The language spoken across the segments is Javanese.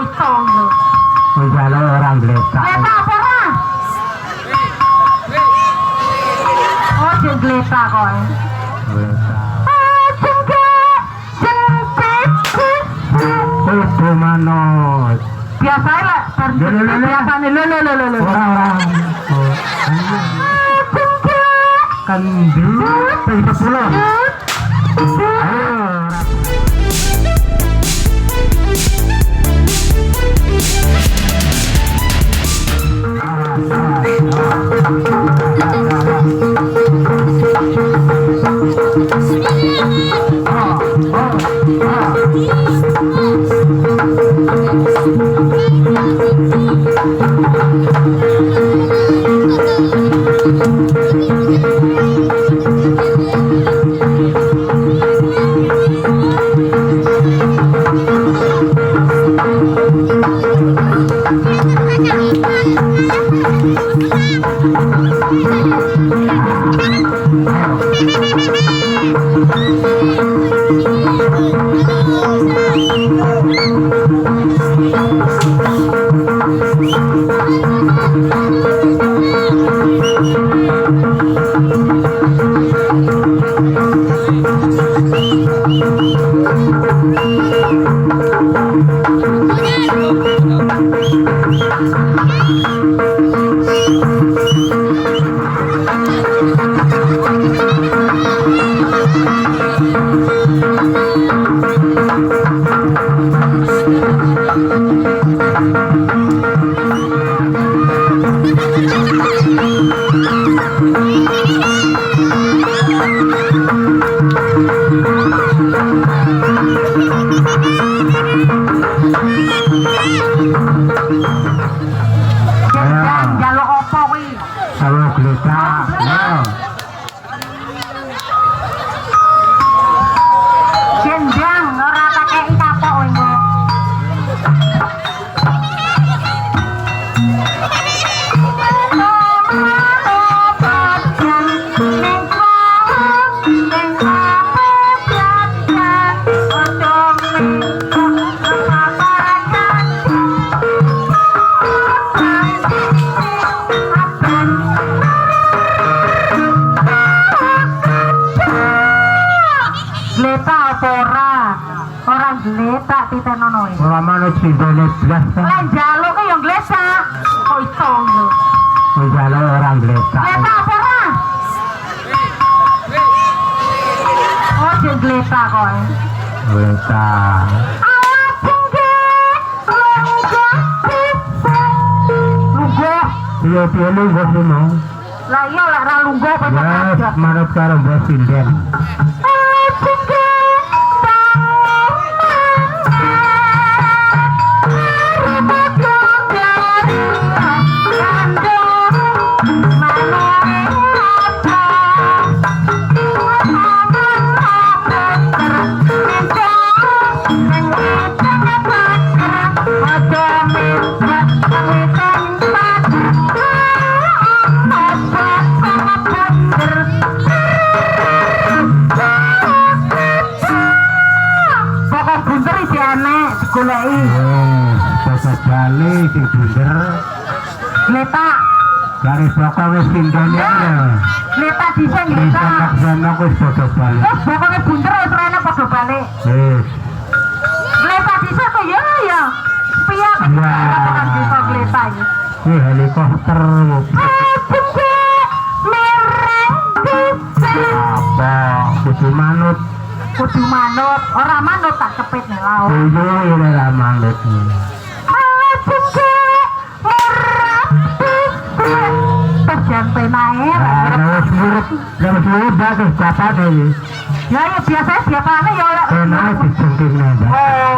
iso lho. Wis jalo ora gletak. Gletak apa ora? Oh, jeng gletak kowe. Gletak. Jeng Kudu manut. biasanya lek bar Lho, lho, lho, lho. biasane lho lho lho lho lho. Ora ora. Oh. Kendi ping 10. Ayo ora. Jeng njaluk apa kuwi? Sawo gletak. Yo. Jendang ora tak kei kapok kowe engko. Gletak apa ora? Ora gletak titenono e. Ora manut sindene blas. Lek njaluk ki yo glesak. Kok iso lho. Wis jalo ora gletak. Gletak apa ora? Oh, jeng gletak kowe. Gletak. Awas jengget, lungguh dhisik. Lungguh. Iya piye lungguh sih mau. Lah iya lek ra lungguh apa Ya aja. manut karo mbah sinden. Awas jengget, Pokok bunter iki enek digoleki. Wes basa bali sing bunder. Gletak, Garis pokok wis sindene lho. gletak dhisik Wis gletak. senok wis padha bali. Wis pokoke bunter wis ora enek padha balik. Wis. Gletak dhisik kok ya ya. Piye Wah. kok bisa gletak iki? Kuwi helikopter. Apa kudu manut. Kudu manut, ora manut tak kepit ning laut. Kudu ora manut. Terjan penae. Lah wis murut, lah wis murut bagus bapake iki. Ya ya biasanya biasane ya ora. Penae dijengkingne, Mbak. Oh.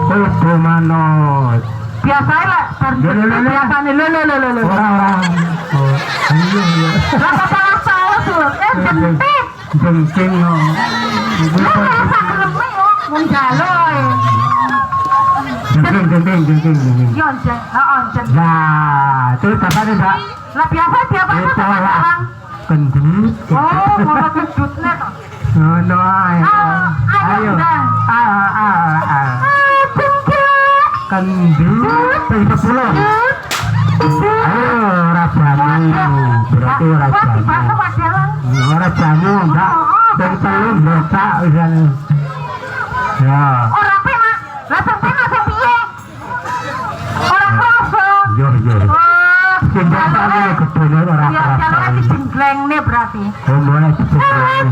Kudu manut. Biasanya lek bar Lho, lho, lho, lho. biasane lho lho lho lho lho. Ora ora. Oh, iya iya. Lah kok salah salah lho. Jentit. Jengking no. Lah ora sak geleme yo wong njaluk ae. Jengking jengking jengking jengking. Yo jeng, heeh jeng. Lah, terus bapakne, Mbak. Lah biasa biasa Itu kok lah. sekarang. Kendut. Oh, ngono gendutne to. Ngono ae. Ah, ayo. Ping 10. Ayo ora jamu, berarti ora Wah, jamu. dibahas wadah. Ora jamu, Mbak. Ping 3 mletak wisane. Ya. Ora penak. Lah sing penak sing piye? Ora krasa. Yo yo. Oh, Sing jasane gedene ora ya krasa. jalure dijengklengne berarti. Gombole dijengklengne.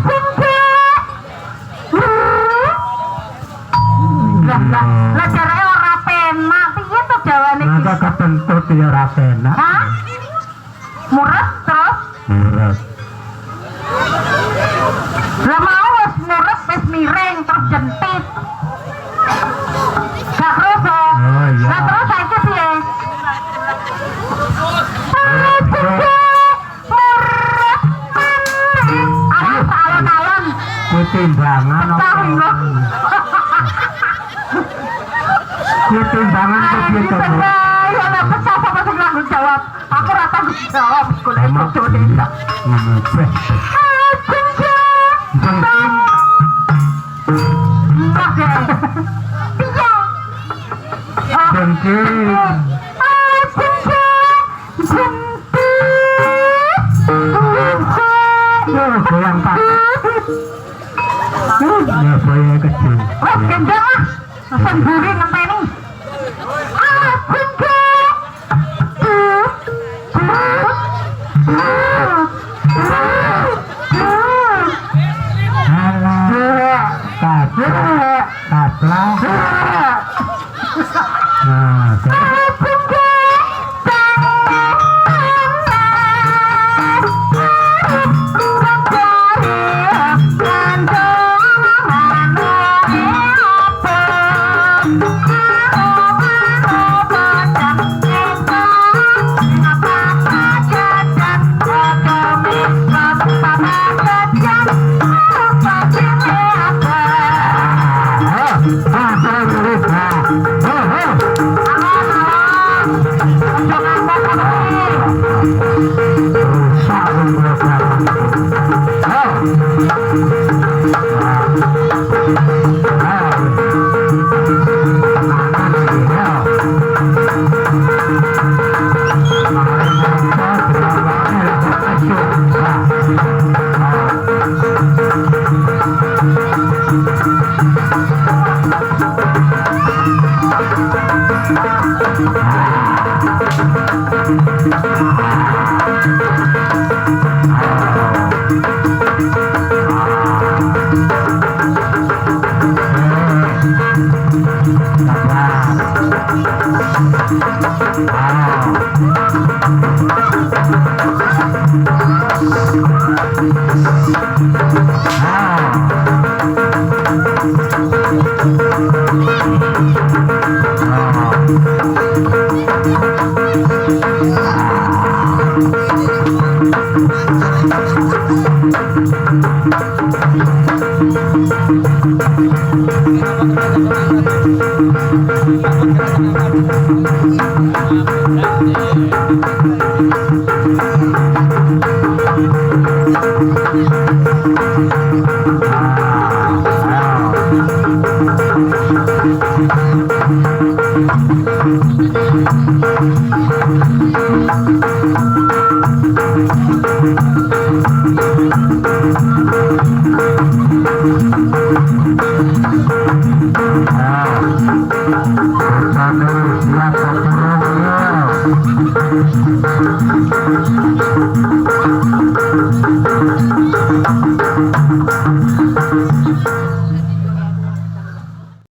Lah lah, lah jarake ora penak. Piye to jawane iki? Maka kepentut ya ora penak. Hah? Murah terus? Murah. Lah mau wis murah wis miring terus jentit. Gak krasa. Oh iya. Lah terus saiki piye? Awas alon-alon. Kuwi timbangan Pecah apa? lho. Kuwi timbangan kok piye to, Bu? Ya lah pecah sapa sing tanggung jawab? Aku ora tanggung jawab golek Emang bojone. iya. Ngono beh. Jengking. Oke. Piye? Oh. Jengking. Yo goyang Pak. Ya boye kecil. Wes gendong ah. Sendiri ngenteni. Alah. Kaplak. Kaplak. Nah, rusak